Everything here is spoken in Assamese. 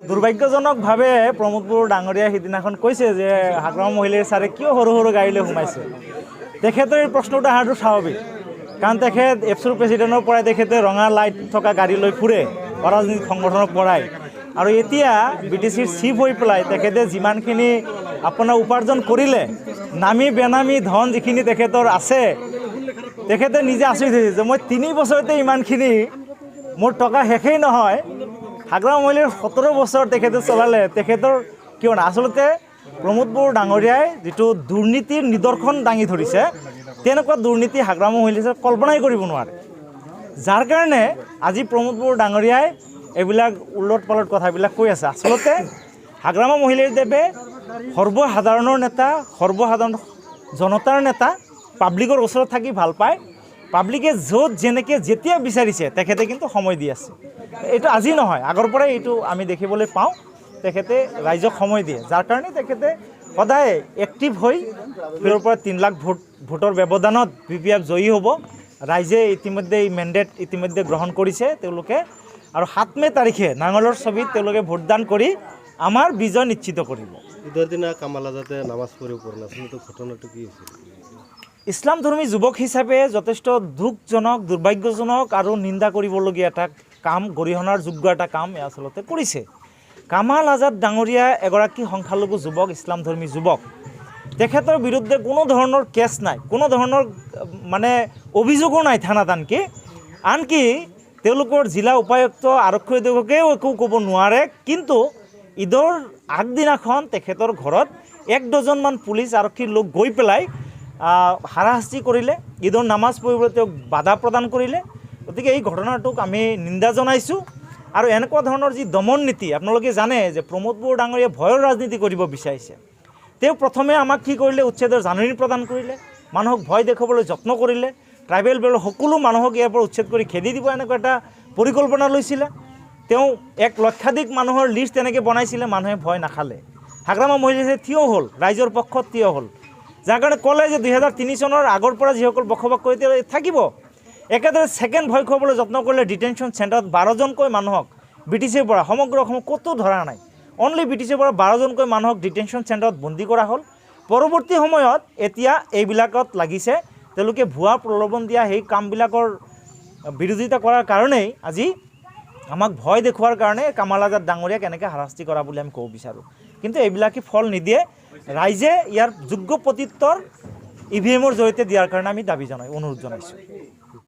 দুৰ্ভাগ্যজনকভাৱে প্ৰমোদ বড়ো ডাঙৰীয়াই সিদিনাখন কৈছে যে হাগ্ৰামা মহিলাৰী ছাৰে কিয় সৰু সৰু গাড়ীলৈ সোমাইছে। তেখেতৰ এই প্ৰশ্নটো অহাটো স্বাভাৱিক, কাৰণ তেখেত এপছুৰ প্ৰেচিডেণ্টৰ পৰাই তেখেতে ৰঙা লাইট থকা গাড়ী লৈ ফুৰে, অৰাজনৈতিক সংগঠনৰ পৰাই। আৰু এতিয়া বিটিচিৰ চিফ হৈ পেলাই তেখেতে যিমানখিনি আপোনাৰ উপাৰ্জন কৰিলে, নামী বেনামী ধন যিখিনি তেখেতৰ আছে, তেখেতে নিজে আচৰিত হৈছে যে মই 3 বছৰতে ইমানখিনি মোৰ টকা শেষেই নহয়। হাগ্ৰামা মহিলাৰ 17 বছৰ তেখেতে চলালে, তেখেতৰ কিয় নাই? আচলতে প্ৰমোদ বড়ো ডাঙৰীয়াই যিটো দুৰ্নীতিৰ নিদৰ্শন দাঙি ধৰিছে, তেনেকুৱা দুৰ্নীতি হাগ্ৰামা মহিলাৰে কল্পনাই কৰিব নোৱাৰে। যাৰ কাৰণে আজি প্ৰমোদ বড়ো ডাঙৰীয়াই এইবিলাক ওলট পালট কথাবিলাক কৈ আছে। আচলতে হাগ্ৰামা মহিলাৰীদেৱে সৰ্বসাধাৰণৰ নেতা, সৰ্বসাধাৰণ জনতাৰ নেতা, পাব্লিকৰ ওচৰত থাকি ভাল পায়। পাব্লিকে য'ত যেনেকৈ যেতিয়া বিচাৰিছে, তেখেতে কিন্তু সময় দি আছে। এইটো আজি নহয়, আগৰ পৰাই এইটো আমি দেখিবলৈ পাওঁ। তেখেতে ৰাইজক সময় দিয়ে, যাৰ কাৰণে তেখেতে সদায় এক্টিভ হৈ 2ৰ পৰা 3 লাখ ভোটৰ ব্যৱধানত বিপিএফ জয়ী হ'ব। ৰাইজে ইতিমধ্যে এই মেণ্ডেট ইতিমধ্যে গ্ৰহণ কৰিছে তেওঁলোকে আৰু 7 মে' তাৰিখে নাঙলৰ ছবিত তেওঁলোকে ভোটদান কৰি আমাৰ বিজয় নিশ্চিত কৰিব। ঈদৰ দিনা কামাল আজাদে নামাজ পঢ়িব পৰা নাছিল, তো ঘটনাটো কি হৈছিল? ইছলাম ধৰ্মী যুৱক হিচাপে যথেষ্ট দুখজনক, দুৰ্ভাগ্যজনক আৰু নিন্দা কৰিবলগীয়া এটা কাম, গৰিহণাৰ যোগ্য এটা কাম এই আচলতে কৰিছে। কামাল আজাদ ডাঙৰীয়া এগৰাকী সংখ্যালঘু যুৱক, ইছলাম ধৰ্মী যুৱক। তেখেতৰ বিৰুদ্ধে কোনো ধৰণৰ কেছ নাই, কোনো ধৰণৰ মানে অভিযোগো নাই থানাত। আনকি তেওঁলোকৰ জিলা উপায়ুক্ত, আৰক্ষী অধীক্ষকেও একো ক'ব নোৱাৰে। কিন্তু ঈদৰ আগদিনাখন তেখেতৰ ঘৰত এক ডজনমান পুলিচ, আৰক্ষীৰ লোক গৈ পেলাই হাৰাশাস্তি কৰিলে, ঈদৰ নামাজ পঢ়িবলৈ তেওঁক বাধা প্ৰদান কৰিলে। গতিকে এই ঘটনাটোক আমি নিন্দা জনাইছোঁ। আৰু এনেকুৱা ধৰণৰ যি দমন নীতি, আপোনালোকে জানে যে প্ৰমোদ বড়ো ডাঙৰীয়াই ভয়ৰ ৰাজনীতি কৰিব বিচাৰিছে। তেওঁ প্ৰথমে আমাক কি কৰিলে? উচ্ছেদৰ জাননী প্ৰদান কৰিলে, মানুহক ভয় দেখুৱাবলৈ যত্ন কৰিলে। ট্ৰাইবেল বেল্টৰ সকলো মানুহক ইয়াৰ পৰা উচ্ছেদ কৰি খেদি দিব, এনেকুৱা এটা পৰিকল্পনা লৈছিলে। তেওঁ এক লক্ষাধিক মানুহৰ লিষ্ট তেনেকৈ বনাইছিলে। মানুহে ভয় নাখালে। হাগ্ৰামা মহিলাৰী থিয় হ'ল, ৰাইজৰ পক্ষত থিয় হ'ল। যাৰ কাৰণে ক'লে যে 2003 চনৰ আগৰ পৰা যিসকল বসবাস কৰি তেওঁ থাকিব। একেদৰে ছেকেণ্ড ভয় খুৱাবলৈ যত্ন কৰিলে, ডিটেনশ্যন চেণ্টাৰত 12জনকৈ মানুহক বিটিচিৰ পৰা, সমগ্ৰ অসমত ক'তো ধৰা নাই, অনলি বিটিচিৰ পৰা 12জনকৈ মানুহক ডিটেনশ্যন চেণ্টাৰত বন্দী কৰা হ'ল। পৰৱৰ্তী সময়ত এতিয়া এইবিলাকত লাগিছে। তেওঁলোকে ভুৱা প্ৰলোভন দিয়া সেই কামবিলাকৰ বিৰোধিতা কৰাৰ কাৰণেই আজি আমাক ভয় দেখুওৱাৰ কাৰণে কামাল আজাদ ডাঙৰীয়াক এনেকৈ হাৰাশাস্তি কৰা বুলি আমি ক'ব বিচাৰোঁ। কিন্তু এইবিলাকে ফল নিদিয়ে। ৰাইজে ইয়াৰ যোগ্য প্ৰত্যুত্তৰ ইভিএমৰ জৰিয়তে দিয়াৰ কাৰণে আমি দাবী জনাই অনুৰোধ জনাইছোঁ।